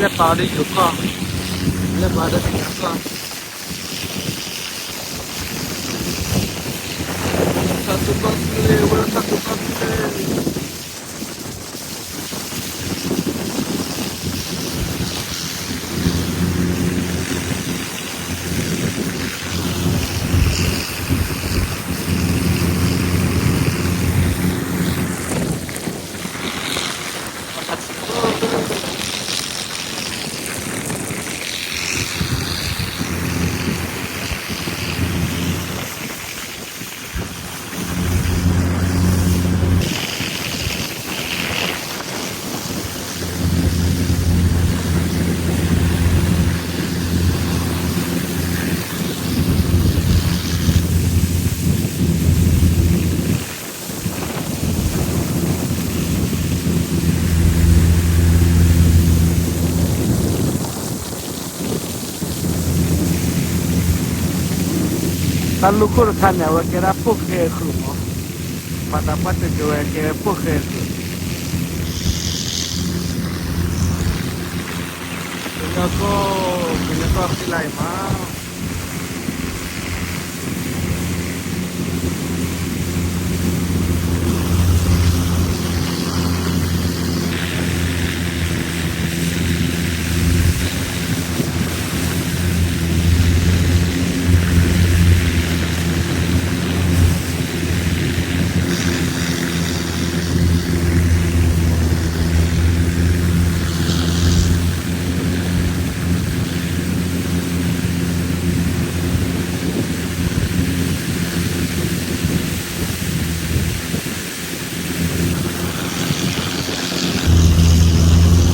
လဲၤပာ်အီၤဒီးယိၤကီၢ်, လဲၤပာ်ဒီးကညီကီၢ်, ထးသူကီၢ်သူလ့ၤ ဝဲထးသူကီၢ်သူလ့ၤ. တၢ်လူၢ်ခိၣ်တခါန့ၣ် အဝဲကဲဒၣ်ပိၢ်ဃဲအဃုာ်မး, ပှၤသးပှၢ်တဲက့ၤဝဲကဲပိၢ်ဃဲအဃုာ်, ကညီကီၢ်, ကညီကီၢ်ဃံလၤအံၤမး.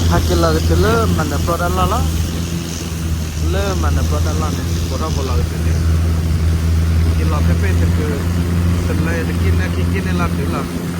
ဟဲက့ၤလီၤက့ၤတုၤလၢမၤနၢၤပျီတၢ်လီၢ်လီၤ. လၢမၤနၢၤပျီတၢ်လီၢ်န့ၣ် ကိးထီၣ်ဘိလီၤက့ၤတုၤန့ၣ်, က့ၤလီၤဖဲဖဲတကု, တလၢတက့ၢ်နၢ်ခံက့ၢ်န့ၣ်လီၤတုၤလီၤ. နီၢ်ကီၢ်န့ၣ် ထံ,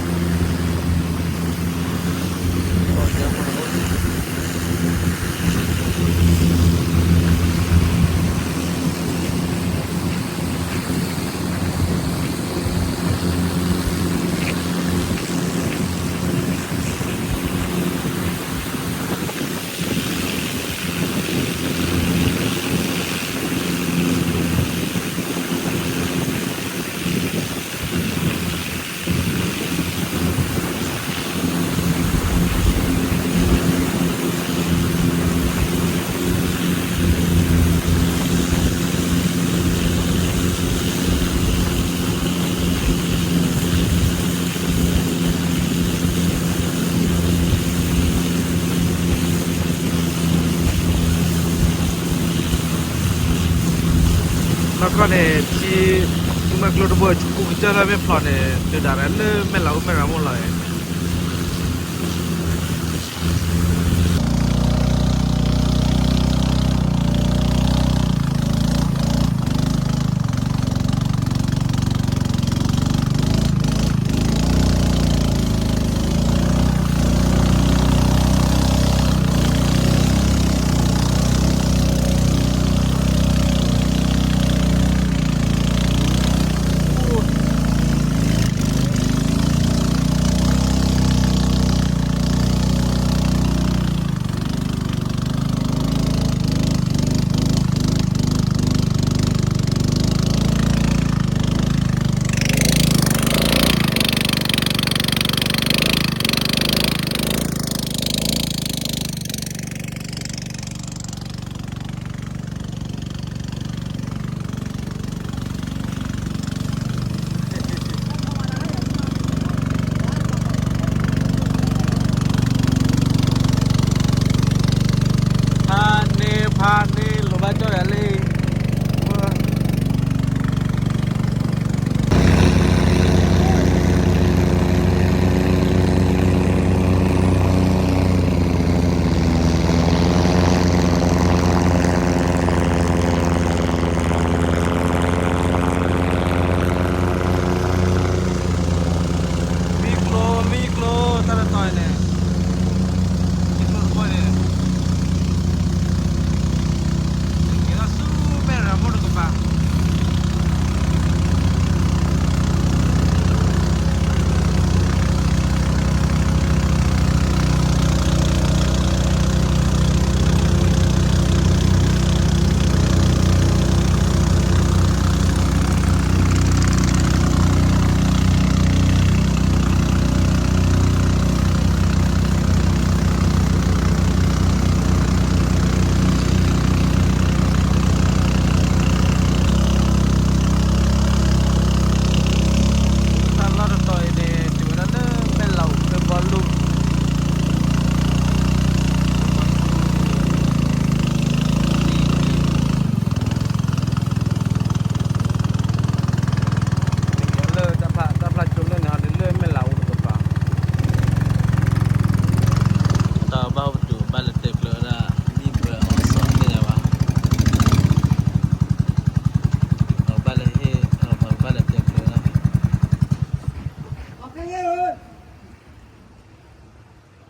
မုၢ်မဲာ်ကျိတဘိ ကူကစၢၢ်လၢမ့ၢ်ဖျိးန့ၣ် တုၤဒၣ်ရၣ်လၢမဲၢ်လးအိၣ်မဲၢ်ရၤမိၢ်လီၤ.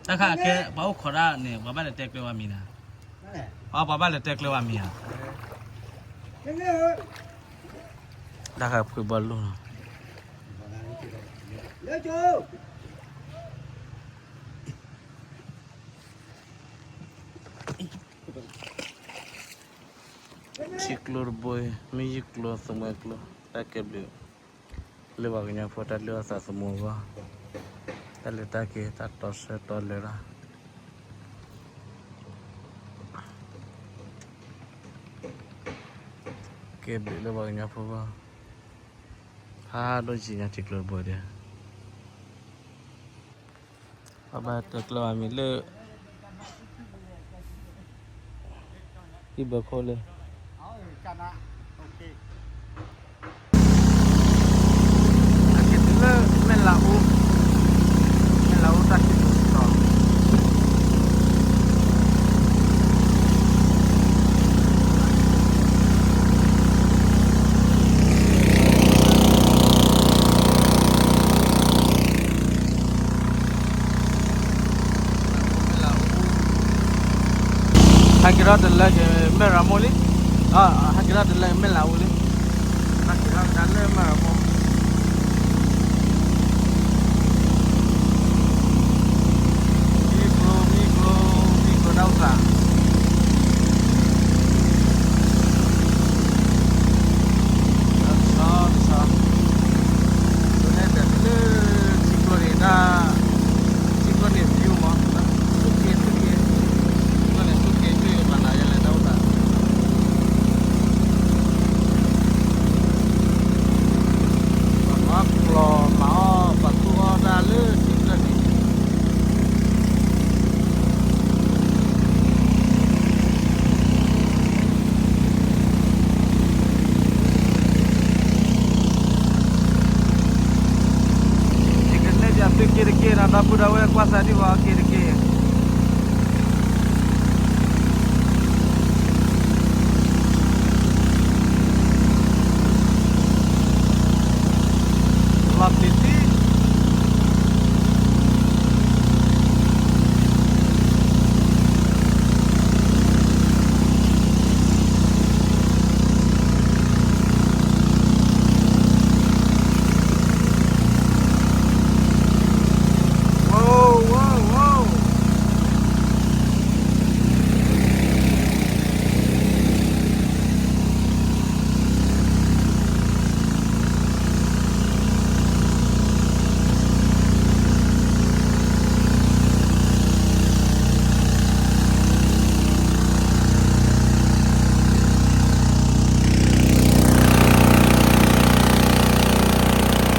တၢ်ခါကဲ ပှၤအိၣ်ခိးဒၣ်န့ၣ် ပှၤဘၣ်လဲၤတဲကျၢၤဝဲမံၤနၤ, ပှၤဘၣ်လဲၤတဲကျၢၤဝဲမံၤဧါ, တၢ်ခါဖှံဘီလိၣ်နီၤ. ထံကျိတဘိအံၤ မ့ၢ်ယုၢ်ကျိ သမွဲကျိ တၢ်ကဲဘျုး လၢပှၤကညီဖိတၢ်လုၢ်အီၣ်သးသမူအဂီၢ်, တၢ်လဲၤတၢ်က့ၤ တၢ်တီဆၢတီလဲၤတၢ် ကဲဘျုးလၢပှၤကညီဖိအဂီၢ်, ဖးဒိၣ်ကံညါထံကျိတဘိဒီး ပဘၣ်တဲကျၢၤအမံၤလၢ ဟံၣ်ဘၢခိၣ်လၢ အက့ၤတုၤလၢမဲၢ်လးအူ, မဲၢ်လးအူတၢ်စံၣ်စိၤစံၣ်တီၤ ဟဲက့ၤထီၣ်တလၢက့ၤမဲၢ်ရမိၢ်လံ, ဟဲက့ၤထီၣ်တလၢမဲၢ်လးအူလံ, ဟဲက့ၤထီၣ်တလၢမဲၢ်ရမိၢ် မံကျိ မံကျိ မံကျိတၢ်အိၣ်သး တဆီတဆီ ဒ်လဲၣ်ဒီးလၢထံကျိန့ၣ်တၢ် ထံကျိန့ၣ် view မး ဆူၣ်က့ၤဆူၣ်က့ၤ ထံကျိန့ၣ်ဆူၣ်က့ၤဆူၣ်က့ၤ ပှၤနၤယလဲၤတၢ်အိၣ်သး ပှၤမၤကျီမၤအီၣ် ပှၤသူၣ်အီၣ်တၢ်လၢထံကျိန့ၣ် ယကနဲၣ်ပၠးသုက့ၤတက့ၢ်နီၤ ဒီပုၢ်ဒီဝဲၢ်ကွၢ်စးဒံးဝဲက့ၤတက့ၢ်. လီၤပျံၤသံ လၢလ့ဂီၤလံဒီး ထီၣ်လ့ဂီၤက့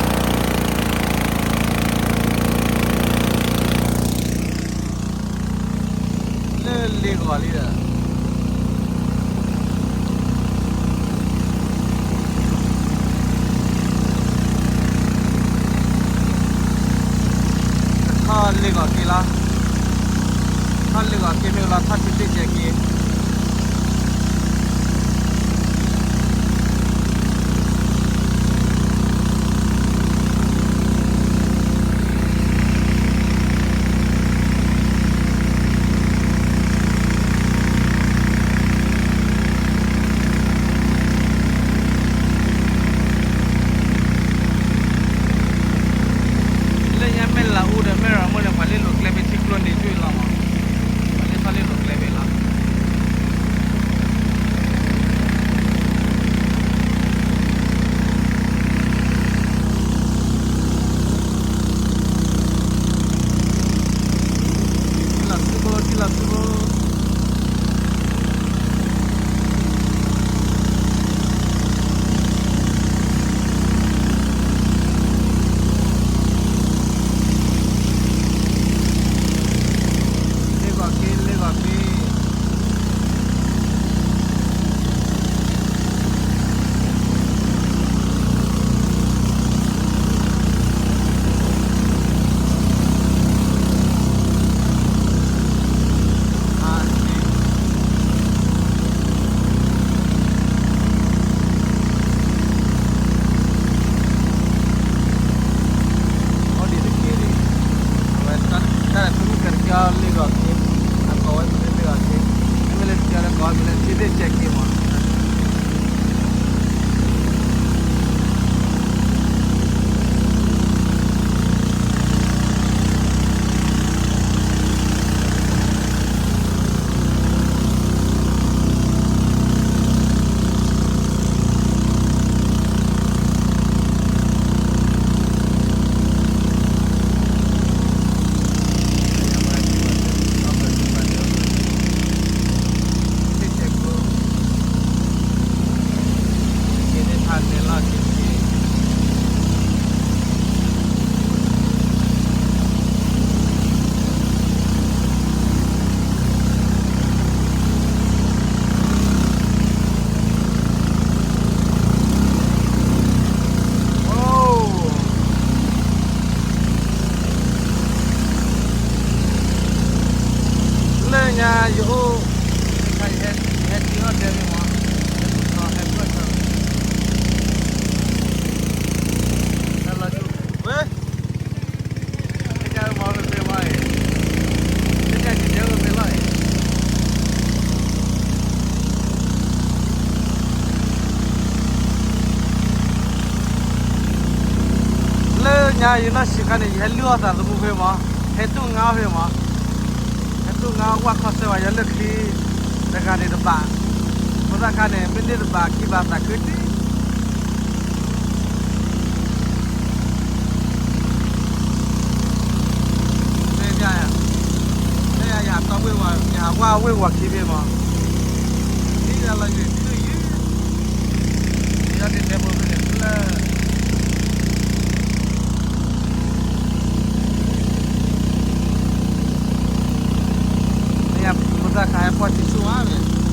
ၤလီၤ, ထီၣ်လ့ဂီၤက့ၤမ့ၢ်လီၤ ထီၣ်ထံသ့ၣ်ကဲက့ၤ လၢညါမဲၢ်လးအူဒီးမဲၢ်ရမိၢ်န့ၣ် ပှၤလ့လိာ်ကျဲဖဲထံကျိန့ၣ်ဆူအံၤလီၤမး, ပှၤလ့ထီၣ်လ့လိာ်ကျဲဖဲလီၤ. အကိးဝဲမ့ၢ်လၢမ့ၢ်အီၤထံ, မ့မ့ၢ်လၢတကဲဒီးကိးဝဲမ့ၢ်လၢထံသ့ၣ်ကဲက့မး. လၢညါယအိၣ်, ဟဲတုၤအီၣ်တဲဝဲမး, ဟဲပူၤထီၣ်ဟဲပူၤထီၣ်, ဟဲလီၤဆူဝဲ, လၢညါမ့ၢ်ဖဲဖဲမးအံၤ, လၢညါကတဲဝဲဖဲလီၤအံၤ. လၢညါယနီၢ်ဆံးခါန့ၣ် ယဟဲလုၢ်အီၣ်သးသမူဖဲမး, ဟဲတူၢ်ငါအီၣ်ဖဲမး, ဟဲတူၢ်ငါအီၣ်ကွၢ်ခီဆၢဝဲ ယလၢချံ, တဂၤန့ၣ်တဘး, ဖိသၣ်ခါန့ၣ် မ့ၢ်န့ၢ်တဘးခံဘးသးခုတံၢ် မ့ၢ်, မ့ၢ်ယၤတီဝ့ၢ်ဝီၤ, ယဟးဝဲဝ့ၢ်ဝီၤခံဖဲမး, ဒ်ယၤလီၤယုာ်ခုၣ်ယုာ်, ယီၤတတဲဖိဖဲန့ၣ်ဖျၢၣ် မ့ၢ်ယဖိသၣ်ခါဟဲပီၢ်ထံဆူၣ်ဝဲမ့ၢ် တု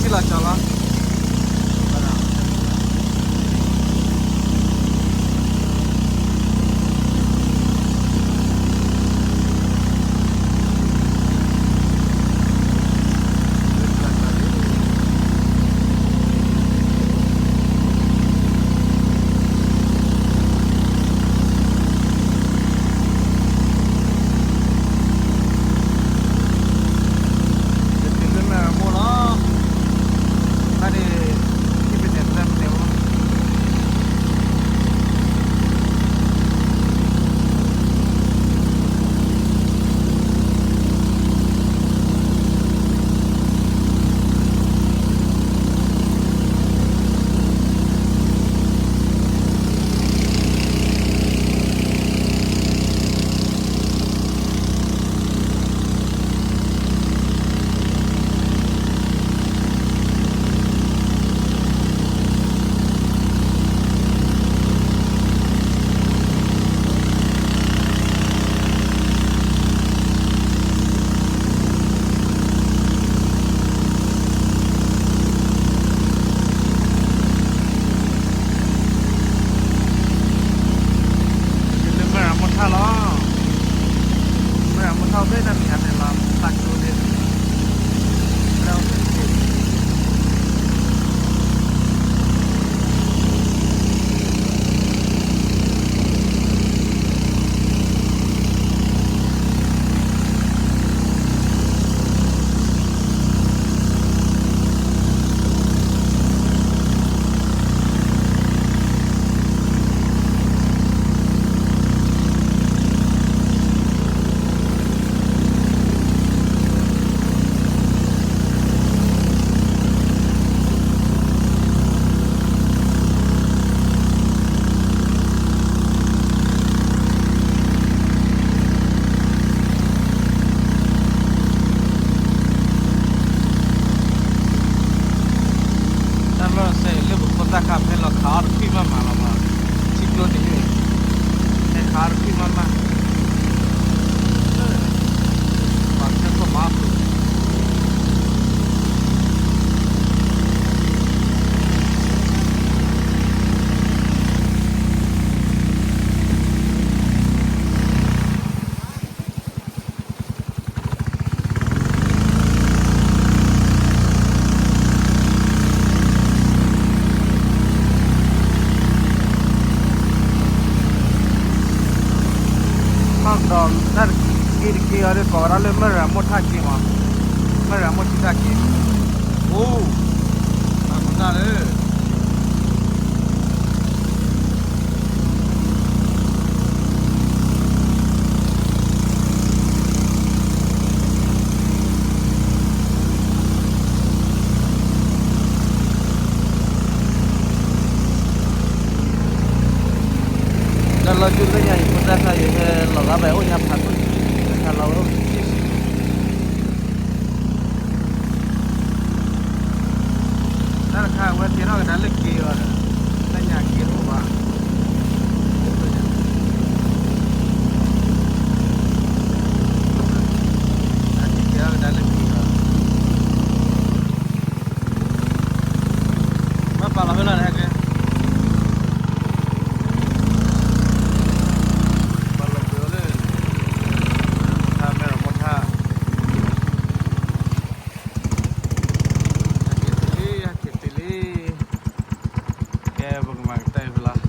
ၤလၢထံလီၤကၠီလီၤ.လၢမုၢ်ရၤမိၢ်ထၣ်လီၤ, မုၢ်ရၤမိၢ်ထၣ်ဖဲန့ၣ်မ့ၢ်အန့ၣ်လီၤ သးကၠိန့ၣ်, လၢ ဒီးတၢ်တက့ၢ်တက့ၢ်အံၤဒီး ကိးဝဲဒၣ်လၢ မၢၢ်ရၤမိၢ်ထၣ်က့ၤမး, မၢၢ်ရၤမိၢ်ထၣ်က့ၤ, အိၣ်, အမတၢ်လၢ တၢ်လီၢ်ဆူလၢညါအံၤ ဖိသၣ်ခါအံၤ ဟဲလီၤဂာ်ဘၣ်အိၣ်ညါဖးဒိၣ်ဆံးဆံး တၢ်ခါလီၤဝဲအိၣ်ဆံးဆံး တၢ်တခါအဝဲကဲထီၣ်ကဒါလၢက့ၤအီၤဒီး လၢညါက့ၤတအိၣ်ဘၣ်, ကဲထီၣ်ကဒါလၢက့ၤအီၤ, ဘၣ်ပာ်လီၤဖဲလီၤန့ၣ်ဟဲက့ၤ, ပာ်လီၤကွံာ်အီၤလၢ မၢၢ်ရၤမိၢ်ထၣ်, မၢၢ်ရၤမိၢ်ထၣ်, ဟဲက့ၤသ့လံ, ဟဲက့ၤသ့လံ, ကဲ ပကမၤကတၢၢ်ဖဲလီၤ.